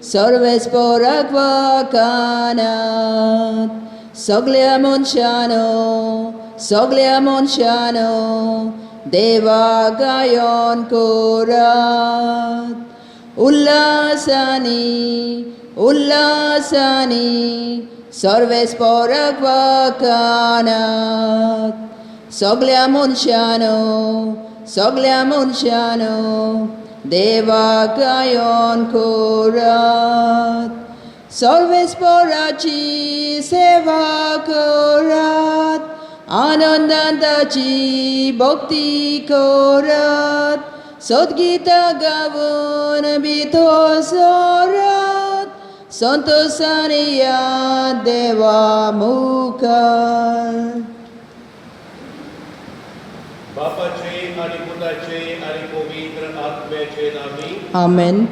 सर्वेस्पोराक वाखाणात. सगल्या मनशानो, सगल्या मनशानो, देवा गायन करात. उल्हासानी, उल्हासानी, सर्वेस्पोराक वाखाणात. सगल्या मनशानो, सगल्या मनशानो, देवा गायन करात. सर्वेस्पोराची सेवा करात, आनंदान ताची भक्ती करात. सद्गीतां गावन भितर सरात, संतोशान येयात देवा मुखार. बापाचे आणि पुताचे आणि पवित्र आत्म्याचे नामी. आमेन.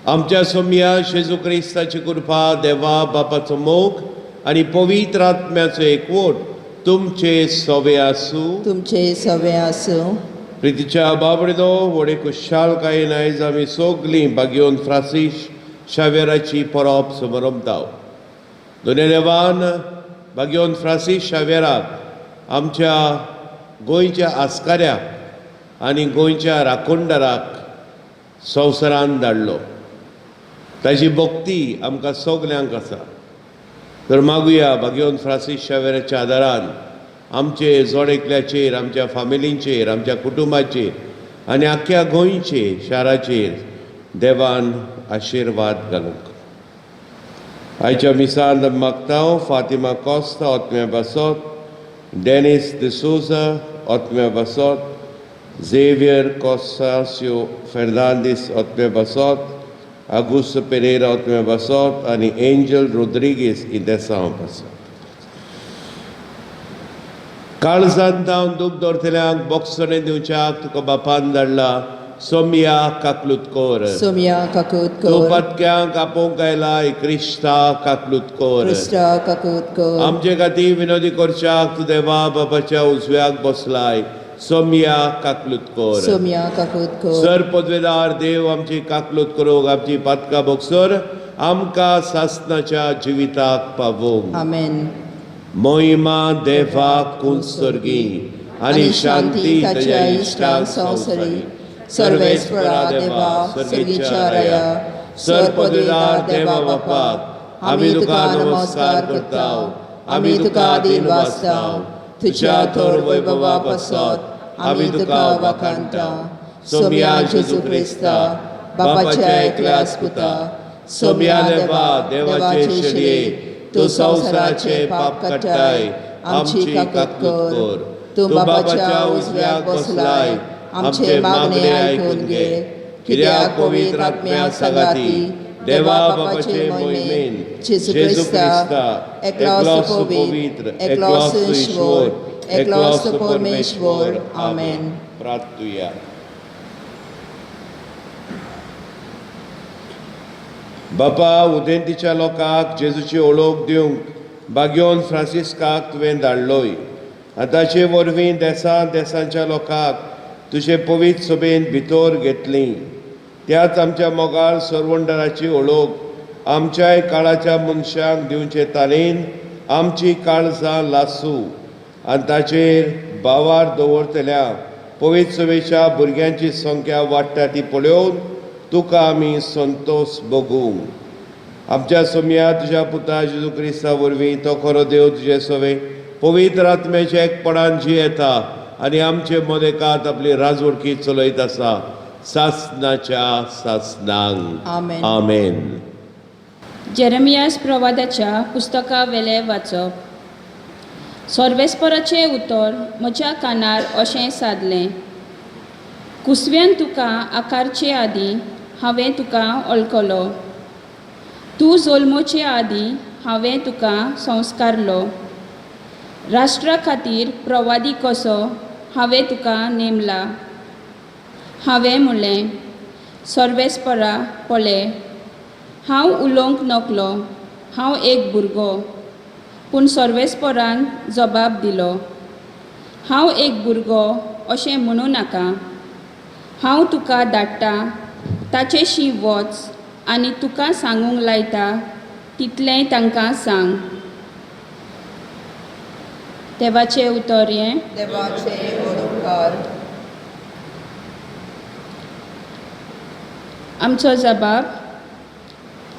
आमच्या सोमया जेजू क्रिस्ताची कृपा, देवा बापाचो मोग आणि पवित्र आत्म्याचो एकवट तुमचे सवे आसूं. तुमचे सवे आसूं. प्रितीच्या बाबडो, व्हडे खुशालकायेन आयज आमी सगलीं भाग्योन फ्रांसीस शावेराची परब समरमताव. दोन्ही देवान भाग्योन फ्रांसीस शावेराक आमच्या गोंयच्या आस्काऱ्याक आनी गोंयच्या राखणदाराक संवसारान धाडलो. ताजी भक्ती आमकां सगल्यांक आसा. तर मागुया, भाग्योन फ्रांसीस शावेराच्या आदारान आमचे जोड एकल्याचेर, आमच्या फामिलींचेर, आमच्या कुटुंबाचेर आनी आख्ख्या गोंयचेर, शाराचेर देवान आशिर्वाद घालूंक. आयच्या मिसांत मागता फातिमा कोस्ता ओतम्या बासोत, डेनिस डिसोजा ओतम्या बासोत, झेवियर कोसास्यो फेर्नांदीस ओतम्या बासोत, आगुस्त पेरेरा ओतम्या बासोत आनी एंजल रोद्रिगीस इंदेसांव बासोत. काळजांत जावन दूख दवरतल्यांक बोगसणें दिवच्याक तुका बापान धाडला. सोमया, काकलूत कर. सोमया, काकूत तूं कर. पातक्यांक आपोवंक आयला, क्रिस्ता, काकलूत कर. क्रिस्ता, काकूत कर. आमचे खातीर विनोदी करच्याक तूं देवा बापाच्या उजव्याक बसलाय. सोमया, काकलूत कर. सोमया, काकूत कर. सर पदवेदार देव आमची काकलूत करूंक, आमची पातकां बोगसर आमकां सासनाच्या जिविताक पावोवंक. आमेन. मोहिमा देवाक कुंसर्गी आनी शांती ताच्या इश्टांक संवसारी. सर्वेस्परा देवा, सर्गीच्या राया, सर पदवेदार देवा बापाक आमी तुका नमस्कार करता, आमी तुका दीन वाचता. तुज्या थोर वैभवा पासत आमी तुका वाखाणटा. सोमया जेजू क्रिस्ता, बापाच्या एकल्या पुता, सोमया देवा, देवाचे शेळये, तूं संवसाराचे पाप काडटाय, आमची काकूत कर. तूं बापाच्या उजव्याक बसलाय, आमचे मागणे आयकून घे. कित्याक पवित्र आत्म्या सांगाती देवा बापाचे मोहिमेन जेजू क्रिस्ता, एकलोच पवित्र, एकलोच ईश्वर, एकलोच परमेश्वर. आमेन. प्रार्थुया. बापा, उदेंतीच्या लोकांक जेजूची ओळख दिवंक बाग्योन फ्रांसिस्काक तुवें धाडलोय आनी ताचे वरवीं देसां देसांच्या लोकांक तुजे पवित्र सभेन भितर घेतली. त्याच आमच्या मोगाळ सरवंडराची ओळख आमच्याय काळाच्या मनशांक दिवचे तालीन आमची काळजां लासू आनी ताचेर बावार दवरतल्या पवित्र सभेच्या भुरग्यांची संख्या वाडटा ती पळोवन तुका आमी संतोश भोगूं. आमच्या सोमया तुज्या पुता जेजू क्रिस्ता वरवीं, तो खरो देव, तुजे सवे पवित्र आत्म्याच्या एकपणान जियेता आनी आमचे मदेकात आपली राजवडकी चलयत आसा सासनाच्या सासनांक. आमेन. आमेन. जेरमियास प्रवादाच्या पुस्तका वेलें वाचप. सर्वेस्पराचें उतर म्हज्या कानार अशें सादलें, कुसव्यान तुका आकारचे आदीं हांवें तुका वळखलो, तूं जल्मोचे आदीं हांवें तुका संस्कारलो, राष्ट्रा खातीर प्रवादी कसो हांवें तुका नेमला. हांवें म्हणलें, सर्वेस्परा, पळय, हांव उलोवंक नकलो, हांव एक भुरगो. पूण सर्वेस्परान जबाब दिलो, हांव एक भुरगो अशें म्हणूं नाका. हांव तुका धाडटा ताचेशी वच आनी तुका सांगूंक लायता तितलेंय तांकां सांग. देवाचें उतर हें. देवाचे उपकार. आमचो जबाब.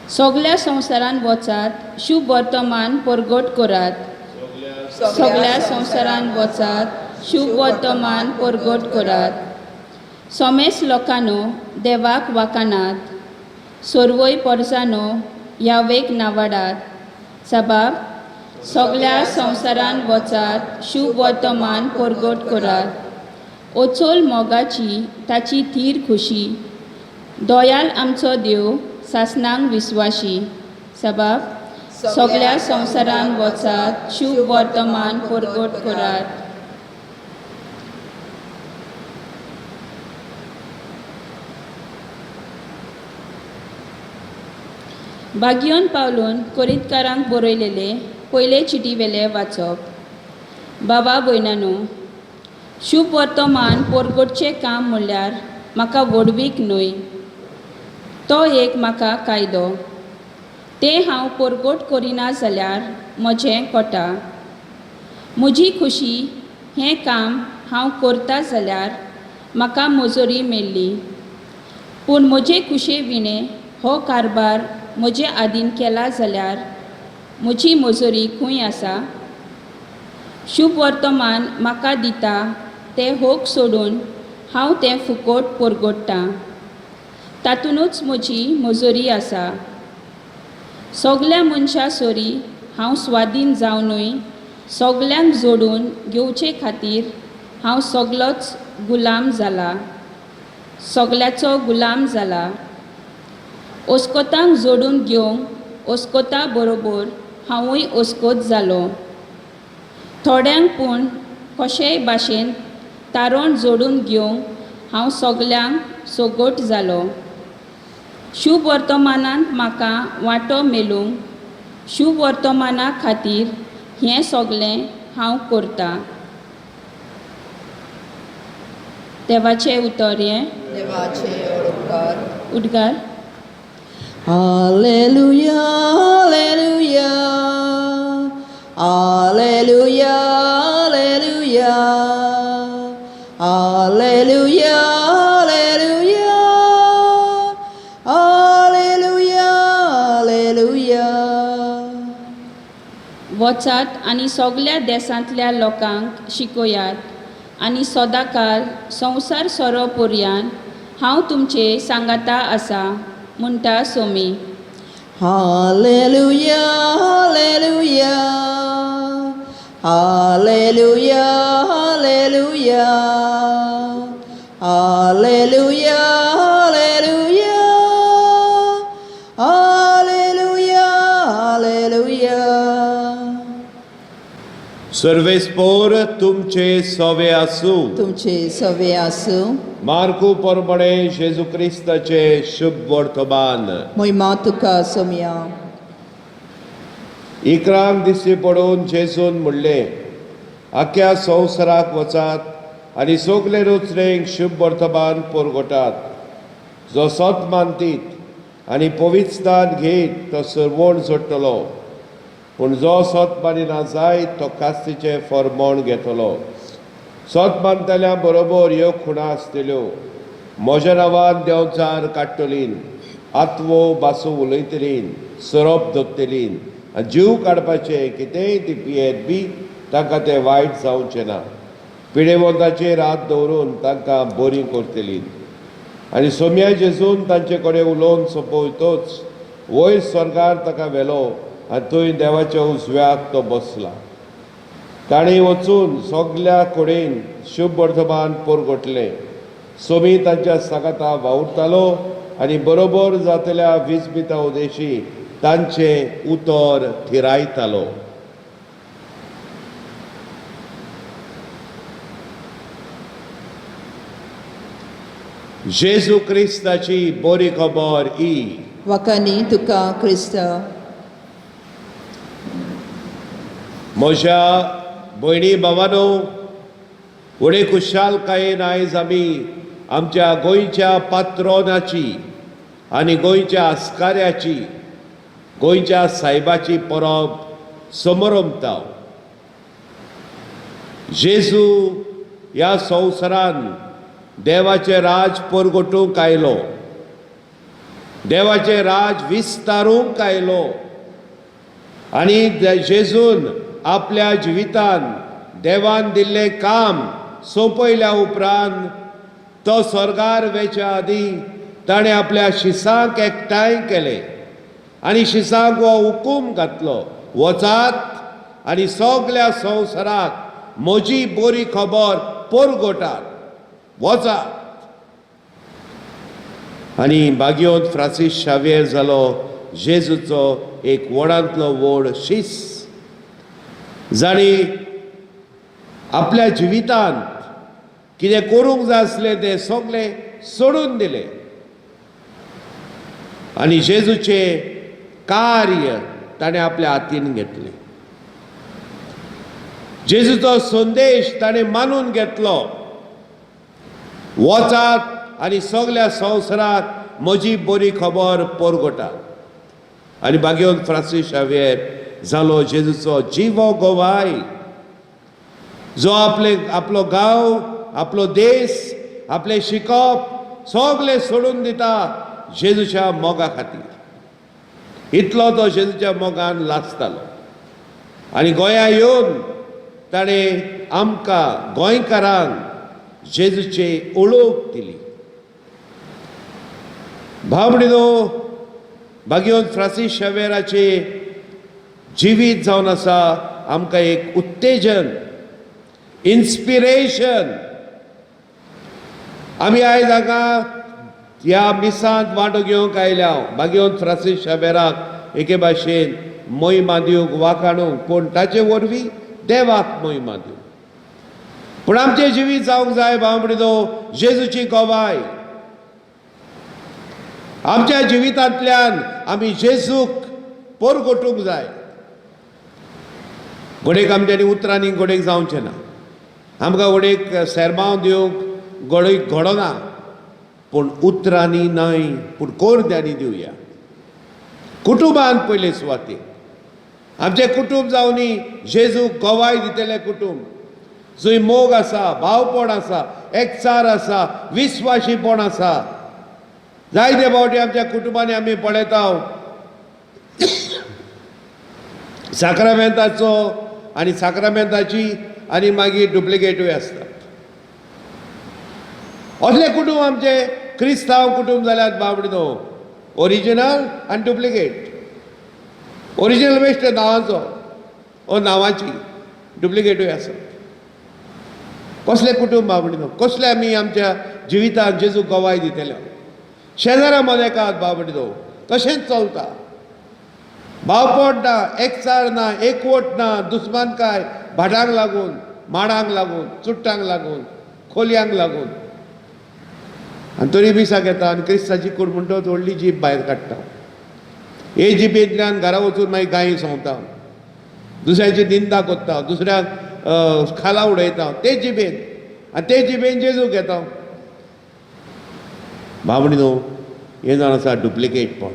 सगल्या संवसारान वचात, शुभ वर्तमान परगट करात. सगल्या संवसारान वचात, शुभ वर्तमान परगट करात. सोमेस लोकांनो, देवाक वाकानात. सर्वय परजानो, यावेक नावाडात. जबाब. सगल्या संवसारान वचात, शुभ वर्तमान परगट करात. ओचोल मोगाची ताची थीर खुशी, दोयाल आमचो देव सासनांक विस्वाशी. सबाब. सगल्या संवसारान वचात, शुभ वर्तमान परगट करात. बागियोन पावलून कोरिंतकारांक बरयलेले पयले चिटी वेले वाचप. बाबा भयणानो, शुभ वर्तमान परगटचें काम म्हणल्यार म्हाका व्हडवीक न्हय, तो एक म्हाका कायदो. तें हांव परगट करिना जाल्यार म्हजें कोटा. म्हजी खुशी हें काम हांव करता जाल्यार म्हाका मजुरी मेळ्ळी, पूण म्हजे खुशे विणें हो कारबार म्हजे आदीन केला जाल्यार म्हजी मजुरी खंय आसा? शुभ वर्तमान म्हाका दिता तें होक सोडून हांव तें फुकट परगट्टां, तातूंतच म्हजी मजुरी आसा. सगल्या मनशां सरी हांव स्वादीन जावनूय सगल्यांक जोडून घेवचे खातीर हांव सगलोच गुलाम जाला, सगल्याचो गुलाम जाला. ओस्कोतांक जोडून घेवंक ओस्कोता बरोबर हांवूय ओस्कोत जालो. थोड्यांक पूण कशेय भाशेन तारण जोडून घेवंक हांव सगल्यांक सोगोट जालो. शुभ वर्तमानांत म्हाका वांटो मेळूंक शुभ वर्तमाना खातीर हें सगलें हांव करतां. देवाचें उतर हें. देवाचे उपकार. उद्गार. Hallelujah, hallelujah, hallelujah, hallelujah, hallelujah, hallelujah, hallelujah, hallelujah. वचात आनी सगल्या देसांतल्या लोकांक शिकयात आनी सदांकाल संवसार सोरो पर्यान हांव तुमचे सांगाता आसा, म्हणटा Somi. Hallelujah, hallelujah, hallelujah, hallelujah, hallelujah, hallelujah, hallelujah, hallelujah. सर्वेस्पोर तुमचे सवे आसूं. तुमचे सवे आसूं. मार्कू परमणे जेजू क्रिस्ताचे शुभ वर्तमान. मोहिमा तुका सोमया. इकरांक दिसती पडून जेजून म्हणलें, आख्या संवसाराक वचात आनी सगले रुचणेक शुभ वर्तमान परगटात. जो सत मानतीत आनी पवित्रतान घेयत तो सरवण जोडटलो, पूण जो सत मानिना जायत तो कास्तीचें फॉर्मोण घेतलो. सत मानतल्या बरोबर ह्यो खुणा आसतल्यो, म्हज्या नांवान देंवचार काडटलीं, आत्वो बासो उलयतलीं, सोरोप धरतलीं आनी जीव काडपाचें कितेंय ती पियेत बी तांकां तें वायट जावचें ना. पिडेवंताचेर हात दवरून तांकां बरीं करतलीं. आनी सोम्या जेजून तांचे कडेन उलोवन सोंपयतच वयर स्वर्गार ताका व्हेलो आनी थंय देवाच्या उजव्याक तो बसला. ताणें वचून सगल्या कडेन शुभ वर्तमान परगटलें. सोमी तांच्या सांगाता वावुरतालो आनी बरोबर जातल्या विजमिता उदेशी तांचें उतर थिरायतालो. जेजू क्रिस्ताची बरी खबर ही. वाकानी तुका क्रिस्त. म्हज्या भयणी भावानो, व्हडे खुशालकायेन आयज आमी आमच्या गोंयच्या पात्रोनाची आनी गोंयच्या आस्काऱ्याची, गोंयच्या सायबाची परब समरंभता. जेजू ह्या संवसारान देवाचें राज परगटूंक आयलो, देवाचें राज विस्तारूंक आयलो आनी जेजून आपल्या जिवितान देवान दिल्लें काम सोंपयल्या उपरांत तो स्वर्गार वेच्या आदीं ताणें आपल्या शिसांक एकठांय केले आनी शिसांक हो हुकूम घातलो, वचात आनी सगल्या संवसाराक म्हजी बरी खबर परगटात, वचात. आनी बागियोन फ्रांसीस शावियर जालो जेजूचो एक व्हडांतलो व्हड शीस, जाणी आपल्या जिवितांत कितें करूंक जाय आसलें तें सगलें सोडून दिलें आनी जेजूचें कार्य ताणें आपल्या हातीन घेतलें. जेजूचो संदेश ताणें मानून घेतलो, वचात आनी सगल्या संवसाराक म्हजी बरी खबर परगटात. आनी बागेवन फ्रांसीस शावियर जालो जेजूचो जिवो गवाय, जो आपले आपलो गांव, आपलो देश, आपलें शिकप सगलें सोडून दिता जेजूच्या मोगा खातीर. इतलो तो जेजूच्या मोगान लासतालो आनी गोंया येवन ताणें आमकां गोंयकारांक जेजूची ओळख दिली. भाव भयणीनो, बागियोन फ्रांसीस शावेराचे जिवीत जावन आसा आमकां एक उत्तेजन, इन्स्पिरेशन. आमी आयज हांगा ह्या मिसांत वांटो घेवंक आयल्या बागियोन फ्रांसीस शावेराक एके भाशेन मोहिमा दिवंक, वाखाणूंक, पूण ताचे वरवीं देवाक मोहिमा दिवंक. पूण आमचें जिवीत जावंक जाय भाव भयणीनो जेजूची गवाय. आमच्या जिवितांतल्यान आमी जेजूक परगटूंक जाय. घोडेक आमच्यांनी उतरांनी घोडेक जावचें ना, आमकां घोडेक सेरमांव दिवंक घोडेक घडना, पूण उतरांनी न्हय पूण कोरद्यांनी दिवया. कुटुंबान पयले सुवातेर आमचें कुटूंब जावनी जेजूक गवाय दितलें कुटूंब, जंय मोग आसा, भावपण आसा, एकचार आसा, विस्वाशीपण आसा. जायते फावटी आमच्या कुटुंबांनी आमी पळयता साक्रामेंताचो आनी साक्रामेंताची आनी मागीर डुप्लिकेटूय आसतात. असलें कुटूंब आमचें क्रिस्तांव कुटूंब जाल्यार बाबडो ओरिजिनल आनी डुप्लिकेट. ओरिजिनल बेश्ट नांवाचो ओ नांवाची, डुप्लिकेटूय आसा. कसलें कुटूंब बाबडो, कसलें आमी आमच्या जिवितांत जेजू गवाय दितले. शेजारा मदेकात बाबडो तशेंच चलता, भावपण ना, एकचार ना, एकवट ना, दुस्मानकाय भाटांक लागून, माडांक लागून, चुट्टांक लागून, खोलयांक लागून. आनी तरी मिसाक येता आनी क्रिस्ताची कूड म्हणटच व्हडली जीप भायर काडटा. हे जिपेंतल्यान घरा वचून मागीर गायी सोंवता, दुसऱ्यांची निंदा करता, दुसऱ्यांक खाला उडयता ते जिबेन, आनी ते जिबेन जेजूक घेता. भावणी न्हू, हें जावन आसा डुप्लिकेटपण.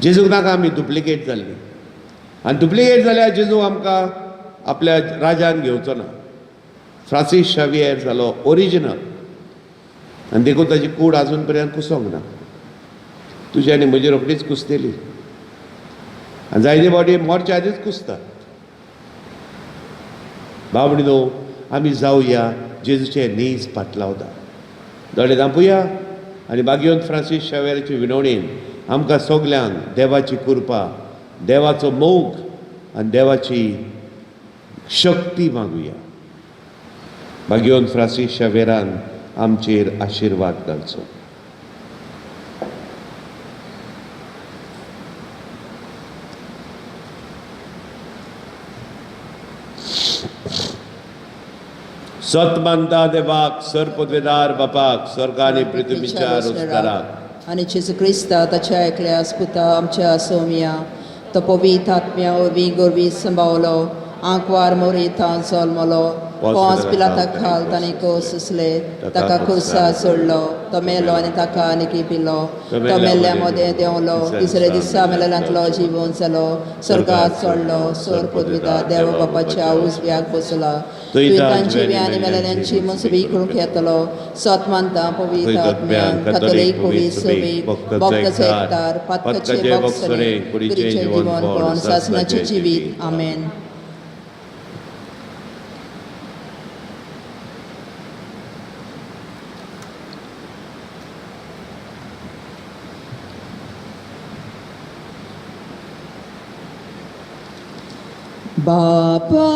जेजूक नाका आमी डुप्लिकेट जाल्ली, आनी डुप्लिकेट जाल्यार जेजू आमकां आपल्या राजान घेवचो ना. फ्रांसीस शावियर जालो ओरिजिनल आनी देखून ताची कूड आजून पर्यंत कुसोंक ना. तुजी आनी म्हजी रोखडीच कुसतली आनी जायते फावटी मरच्या आदींच कुसता. बाबडी न्हू, आमी जावया जेजूचे नीज पाटलावता, दोळे धांपुया आनी बागियोन फ्रांसीस शावेराचे विनवणेन आमकां सगल्यांक देवाची कृपा, देवाचो मोग आनी देवाची शक्ती मागुया. बागियोन फ्रांसीस शावेरान आमचेर आशिर्वाद घालचो. सत मानता देवाक, सर पदवेदार बापाक, स्वर्ग आनी पृथ्वीच्या रोजगाराक, आनी जेजू क्रिस्ता ताच्या एकल्या पुता आमच्या सोम्या तो पवित्र आत्म्या वरवीं गोरवी संभावलो, आंकवार मोरी थावन जल्मलो, पोंस पिलाता खाल ताणें कोस सोंसले, ताका खुर्सा सोडलो, तो मेलो आनी ताका आनी पिलो. तो मेल्ल्या मदें देंवलो, तिसऱ्या दिसा मेलेल्यांतलो जिवोन जालो, स्वर्गात चडलो, सोर पदविता देव बापाच्या उजव्याक बसला. तुवें तांची आनी मेलेल्यांची मनसुबी करूंक येतलो. सत मानता पवित्र आत्म्यान, कथोलीक पवित्र सभेक, भक्ताचो एकतार, पातकाचे बॉक्सरे, कुडीचें जिवनपण, सासणाचें जिवीत. आमेन. बापा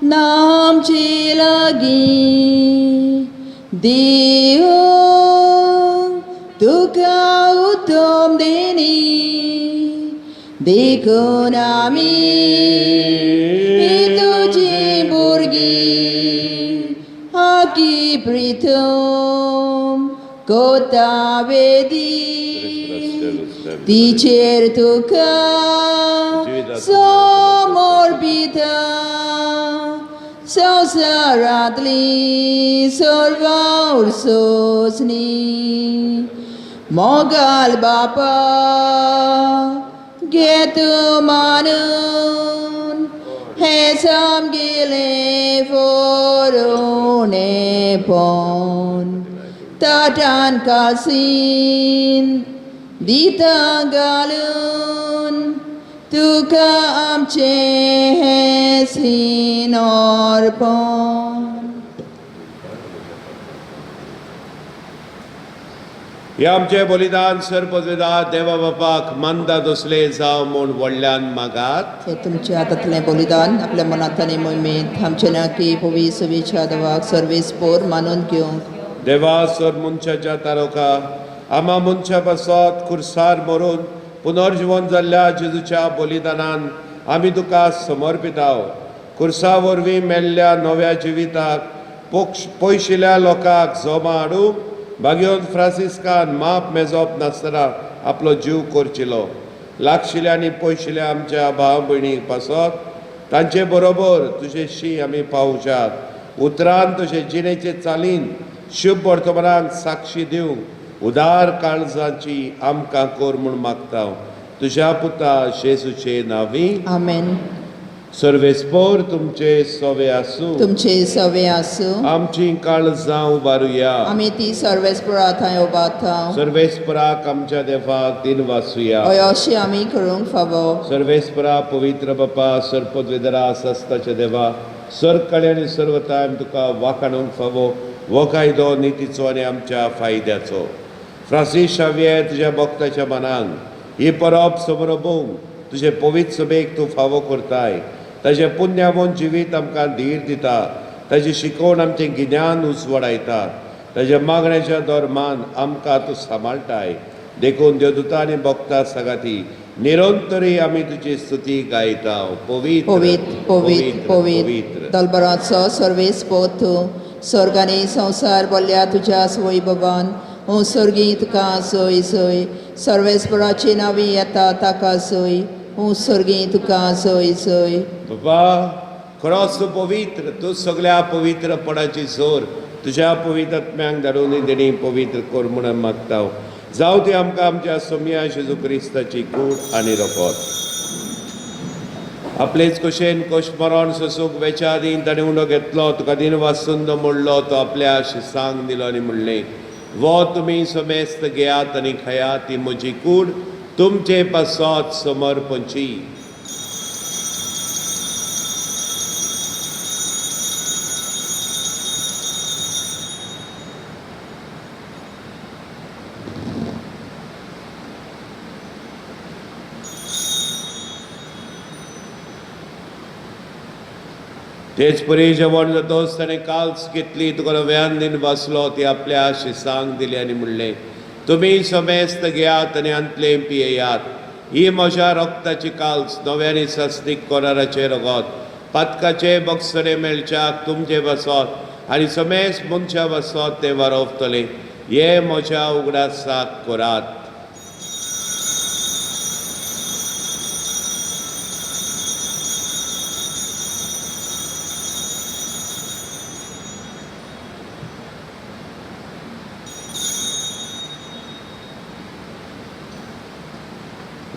नामचे लागीं देव तुका उत्तम देणी, देखून आमी तुजी भुरगीं आकी प्रिथम कोता वेदी तिचेर तुका समर्पिता संवसारांतली सर्वां उर्सोसनी. मोगाल बापा घे तूं मानून हें सामगेलें फोरोणेपण, ताटान कासीन दिता घालून तुका आमचें हें सीन अर्पण. हे आमचें बलिदान सर पदवेदार देवा बापाक मानता तसलें जावं म्हूण व्हडल्यान मागात. हे तुमच्या हातांतलें बलिदान आपल्या मनांत आनी मोहिमेंत आमचे नाकी पवी सुवेच्या देवाक सर्वेस पोर मानून घेवंक. देवा सर मनशाच्या तारोका आमा मनशा पासत खुर्सार मरून पुनर्जिवन जाल्ल्या जेजूच्या बलिदानान आमी तुका समर्पिताव. खुर्सा वरवीं मेल्ल्या नव्या जिविताक पयशिल्ल्या लोकांक जमा हाडूंक बागयोन फ्रांसिस्कान माप मेजप नासतना आपलो जीव करचिलो. लागशिल्ल्या आनी पयशिल्ल्या आमच्या भाव भयणीक पासत तांचे बरोबर तुजे शी आमी पावच्यात. उतरान तुजे जिणेचे चालीन शुभ वर्तमानाक साक्षी दिवंक उदार काळजाची आमकां कर म्हूण मागता तुज्या पुता जेजूचे नांवी. आमेन. सर्वेस्पोर तुमचे सवे आसूं. तुमचे सवे आसूं. आमची काळजां उबारुया. आमी ती सर्वेस्पोरा थंय उबारता. सर्वेस्पराक आमच्या देवाक दिन वासुया. हय अशें आमी करूंक फावो. सर्वेस्परा पवित्र बापा सरपदवेदरा सस्ताच्या देवा सरकाळी आनी सर्वताय तुका वाखाणूंक फावो हो कायदो नितीचो आनी आमच्या फायद्याचो. फ्रांसीस शाविये तुज्या भक्ताच्या मनांक ही परब समरबूंक तुजे पवित्र सभेक तूं फावो करताय. ताजें पुण्यावन जिवीत आमकां धीर दिता. ताजी शिकवण आमचें गिन्यान उजवाडायता. ताज्या मागण्याच्या धर्मान आमकां तूं सांबाळटाय. देखून देवदूता आनी भक्ता सगाती निरंतरी आमी तुजी स्तुती गायता. पवित्र पवित्र पवित्र पवित्र दलबराचो सर्वेस पोत तूं स्वर्गांनी संवसार बोल्ल्या तुज्या वैभवान. हूं स्वर्गी तुका सोय सोय, सर्वेस्पराची नावी येता ताका सोय. हूं स्वर्गी तुका सोय सोय. बाबा खरोच तूं पवित्र, तूं सगळ्या पवित्रपणाची जोर तुज्या पवित्र आत्म्यांक धाडून देणी पवित्र कर म्हणून मागता. जावं ती आमकां आमच्या सोमया जेजू क्रिस्ताची कूड आनी रगत. आपलेच कशेन कश मरण सोसूंक वेच्या आदीं ताणें उंडो घेतलो, तुका दिन वासुंद मोडलो, तो आपल्या शिसांक दिलो आनी म्हणलें, वो तुमी समेस्त घेयात आनी खायात, ती म्हजी कूड तुमचे पासत समर्पणची. तेच परी जेवण जातोच ताणें काल्स घेतली, तुका नव्यान दिन बसलो, ती आपल्या शिसांक दिली आनी म्हणलें, तुमी समेस्त घेयात आनी आंतलें पियेयात, ही म्हज्या रक्ताची काल्स नव्यानी सस्तीक कोराराचें रगत पातकाचे बक्षणे मेळच्याक तुमचे बसत आनी समेस्त मनशा बसत तें वारोवतलें. हे म्हज्या उगडासाक करात.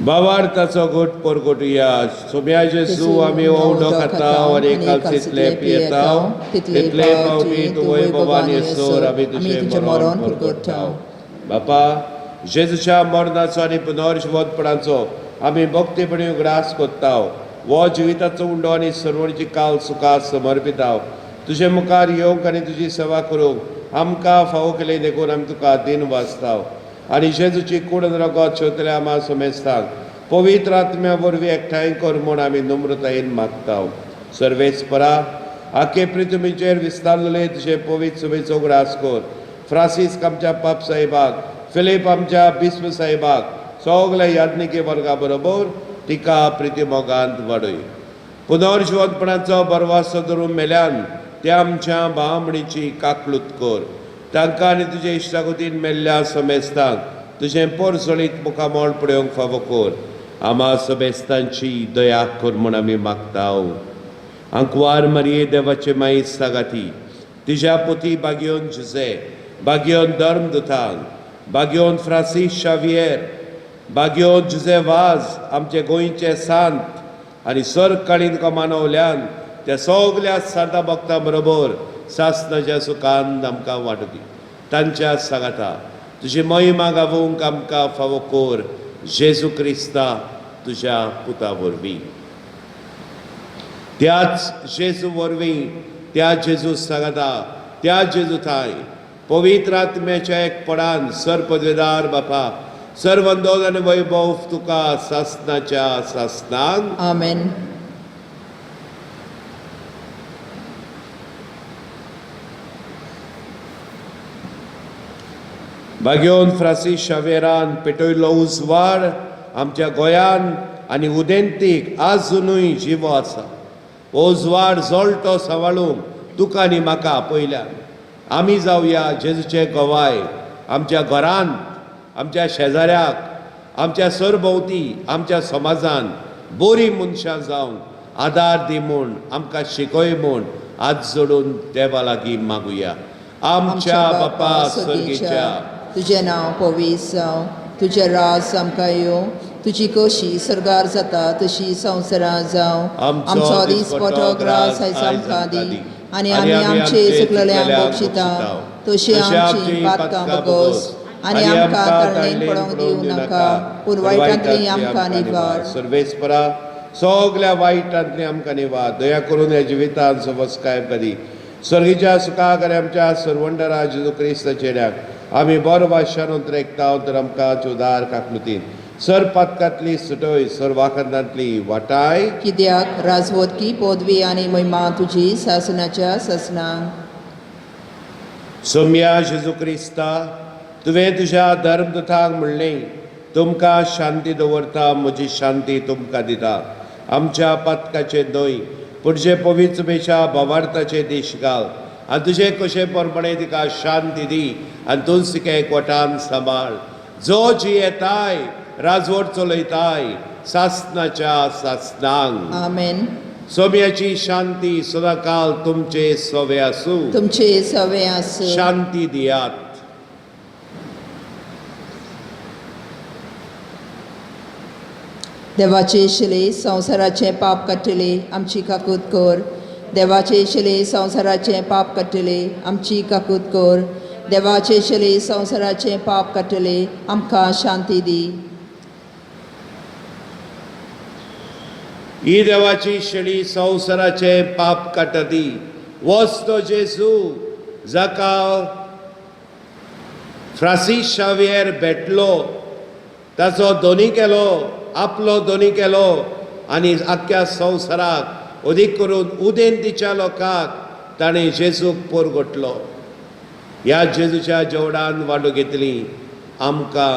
बावार्थाचो गोट परगटुया. सोम्या जेजू, आमी हो उदक खाताव आनी कालसींतले पियेताव, तितले फावटी तूं वैभवान येसर आमी तुजें मरण परगटताव. बापा, जेजूच्या मरणाचो आनी पुनर्जिवंतपणाचो आमी भक्तीपणी उगडास कोत्ताव. हो जिविताचो उंडो आनी सर्वणची काल सुखा समर्पिताव. तुजे मुखार येवंक आनी तुजी सेवा करूंक आमकां फावो केली देखून आमी तुका दिन वाचताव. आनी जेजूची कूड आनी रगत शेवतल्या आमा समेस्तांक पवित्र आत्म्या वरवीं एकठांय कर म्हूण आमी नम्रतायेन मागताव. सर्वेस्परा, आखे पृथ्वीचेर विस्तारलेले तुजे पवित्र सभेचो उगडास कर. फ्रांसीस्क आमच्या पाप साहेबाक, फिलीप आमच्या बिस्प साहेबाक, सगल्या याज्ञिकी वर्गा बरोबर तिका प्रिती मोगांत वाडय. पुनर्जिवंतपणाचो बरवासो धरून मेल्यान त्या आमच्या भावणीची काकलूत कर. तांकां आनी तुजे इश्टागतीन मेल्ल्या समेस्तांक तुजें पोरजळीत मुखामळ पळोवंक फावो कर. आमा समेस्तांची दया कर म्हूण आमी मागताव. आंकवार मारये देवाचे माई सागाती, तिज्या पोती बागियोन जुजे, बागियोन धर्म दुतांक, बागियोन फ्रांसीस शावियर, बागियोन जुजे वाज आमचे गोंयचे सांत आनी सरकाळीन तुका मानवल्यान त्या सगल्या सांता भक्तां बरोबर सासणाच्या सुखान आमकां वांटू दी. तांच्या सांगाता तुजी महिमा गावोवंक आमकां फावो कर, जेजू क्रिस्ता तुज्या पुता वरवीं. त्याच जेजू वरवीं, त्या जेजू सांगाता, त्या जेजू थांय पवित्र आत्म्याच्या एकपणान सर्पद्वेदार बापा सर्वंदोल आनी वैभव तुका सासणाच्या सासणान. आमेन. बागेवन फ्रांसीस शावेरान पेटयल्लो उजवाड आमच्या गोंयान आनी उदेंतीक आजुनूय जिवो आसा. हो उजवाड जळटो सांबाळूंक तुका आनी म्हाका आपयल्यान आमी जावया जेजूचे गवाय आमच्या घरांत, आमच्या शेजाऱ्याक, आमच्या सरभोंवती, आमच्या समाजान बरीं मनशां जावंक आदार दी म्हूण, आमकां शिकय म्हूण हात जोडून देवा लागीं मागुया. आमच्या बापा सर्गीच्या, तुजें नांव पवित्र जावं, तुजें राज आमकां येवं, तुजी कशी सर्गार जाता तशी संवसारां जावं. आमचो दिसपटो ग्रास आयज आमकां दी आनी आमी आमचे चुकलेल्यांक बक्षिता तशी आमची पातकां बगोस आनी आमकां ताळणेन पडोवंक दिवं नाका, पूण वायटांतली आमकां निवार. सर्वेस्परा, सगल्या वायटांतली आमकां निवार. दया करून ह्या जिवितान सवस्काय दी. स्वर्गीच्या सुखाक आनी आमच्या सर्वंडरा जेजू क्रिस्त चेड्याक आमी बरो भाशान उतरेकता तर आमकां चुदार काकलुतीन सर पातकांतली सुटय, सर वाखदांतली वाटाय. कित्याक राजवतकी पदवी आनी महिमा तुजी सासणाच्या सासणाक. सोम्या जेजू क्रिस्ता, तुवें तुज्या धर्मदूतांक म्हणलें, तुमकां शांती दवरता, म्हजी शांती तुमकां दिता. आमच्या पातकाचे न्हय पूण जे पवित्र पेशा भावार्थाचे देश घाल आनी तुजे कशे प्रमाणे तिका शांती दी आनी तूंच तिका एकवटान सांबाळ, जो जियेताय राजवट चलयताय सासणाच्या सासणांक. आमेन. सोम्याची शांती सदांकाल तुमचे सवे आसूं. तुमचे सवे आसूं. शांती दियात. देवाचे शिले संवसाराचें पाप काडटले आमची काकूत कर. देवाचे शिले संवसाराचें पाप काडटले आमची काकूत कर. देवाचे शिले संवसाराचें पाप काडटले आमकां शांती दी. ही देवाची शेळी संवसाराचें पाप काडटा ती. वच तो जेजू जाका फ्रांसीस शावियर भेटलो, ताचो दोनी केलो, आपलो दोनी केलो आनी आख्ख्या संवसाराक अदीक करून उदेंतीच्या लोकांक ताणें जेजूक पोरगटलो. ह्या जेजूच्या जेवणान वांटो घेतली आमकां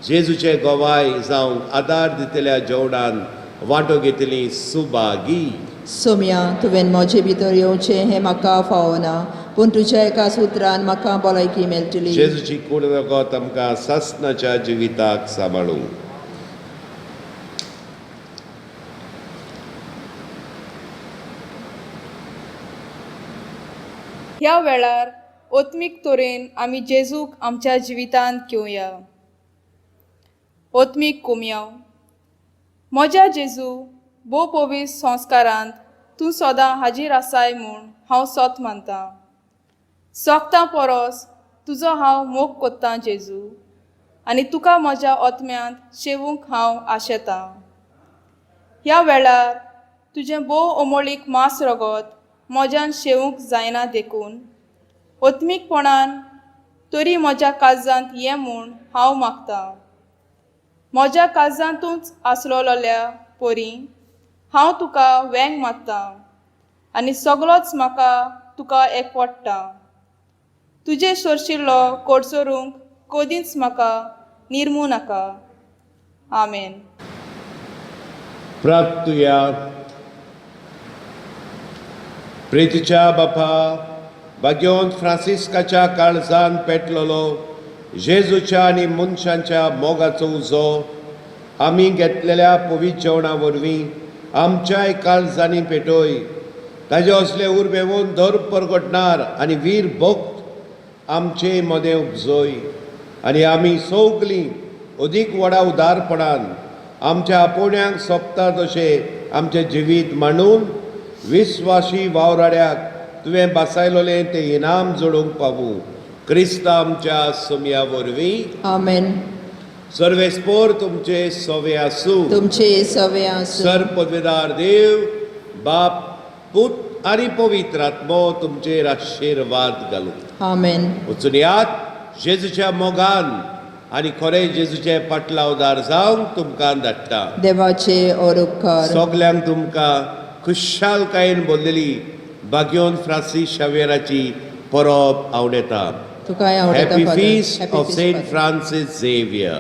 जेजूचे गवाय जावंक आदार दितल्या जेवणान वांटो घेतली सुभागी. सोम्या, तुवें म्हजे भितर येवचें हें म्हाका फावना, पूण तुज्या एका सुत्रान म्हाका भलायकी मेळटली. जेजूची कूड रगत आमकां सासणाच्या जिविताक सांबाळूं. ह्या वेळार ओत्मीक तरेन आमी जेजूक आमच्या जिवितांत घेवया. ओत्मीक कोमयाव. म्हज्या जेजू, भोव पवित्र संस्कारांत तूं सदां हाजीर आसाय म्हूण हांव सोत मानतां. सोगतां पोरोस तुजो हांव मोग कोत्तां जेजू, आनी तुका म्हज्या ओतम्यांत शेवूंक हांव आशेतां. ह्या वेळार तुजें भोव अमोळीक मांस रगत म्हज्यान शेवूंक जायना देखून ओतमीकपणान तरी म्हज्या काळजांत ये म्हूण हांव मागतां. म्हज्या काळजांतूच आसलोल्या परी हांव तुका वेंग मारतां आनी सगळोच म्हाका तुका एकवडटा. तुजे सोरशिल्लो कोडसोरूंक कदींच म्हाका निर्मू नाका. आमेन. प्राप्तुया. प्रेतीच्या बापा, भाग्योन फ्रांसिस्काच्या काळजान पेटलेलो जेजूच्या आनी मनशांच्या मोगाचो उजो आमी घेतलेल्या पवित्र जेवणा वरवीं आमच्याय काळजांनी पेटय. ताजे असले उर्बेवन धर्म परगटणार आनी वीर भक्त आमचे मदें उपजय आनी आमी सगलीं अदीक व्हडा उदारपणान आमच्या आपोवण्याक सोंपता तशें आमचें जिवीत मांडून विस्वाशी वावराड्याक तुवें बासायलोलें तें इनाम जोडूंक पावूं, क्रिस्त आमच्या सोमया वरवीं. आमेन. सर्वेस्पोर तुमचे सोवे आसूं. तुमचे सवे आसूं. सर पदवेदार देव बाप, पूत आनी पवित्र आत्मो तुमचेर आशिर्वाद घालूं. आमेन. वचून यात जेजूच्या मोगान आनी खरें जेजूचे पाटलावदार जावंक तुमकां धाडटा. देवाचे और उपकार. सगल्यांक तुमकां खुशालकायेन भरलेली भाग्योन फ्रांसीस शावेराची परब आवडटा. तुकाय आवडटा Happy father. Feast Happy of feast, Saint father. Francis Xavier.